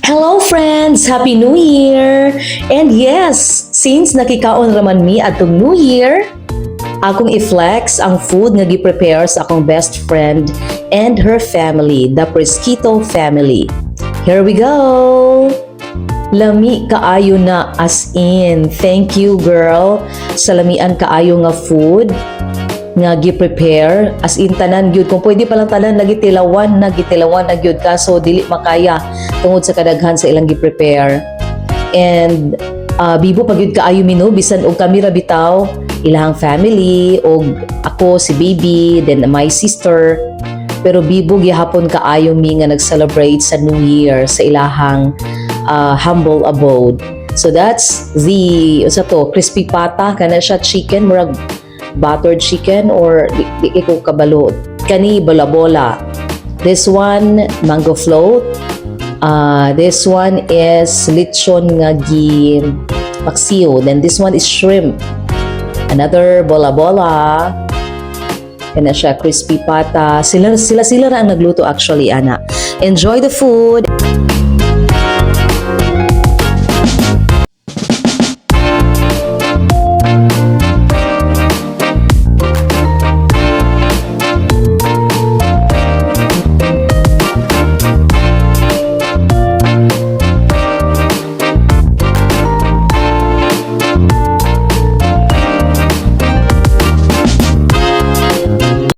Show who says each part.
Speaker 1: Hello, friends! Happy New Year! And yes, since nakikaon raman mi atong New Year, akong i-flex ang food nga gi-prepare sa akong best friend and her family, the Presquito family. Here we go! Lami kaayo na, as in. Thank you, girl, sa lamian kaayo nga food nga gi-prepare, as in tanan gyud. Kung pwede pa lang tanan lagi tilawan na, gitilawan na gyud, kaso dili makaya tungod sa kadaghan sa ilang gi-prepare. And bibo pa gyud kaayo mi, no, bisan og kami ra bitaw, ilahang family og ako, si baby, then my sister, pero bibo gihapon kaayo mi nga nag-celebrate sa New Year sa ilahang humble abode. So that's the, unsa to, crispy pata kana siya, chicken, murag buttered chicken or di ko kabalo. Kani bola bola. This one, mango float. This one is lechon nga gi paksiw. Then this one is shrimp. Another bola bola. Kana siya, crispy pata. Sila sila sila ra ang nagluto actually ana. Enjoy the food.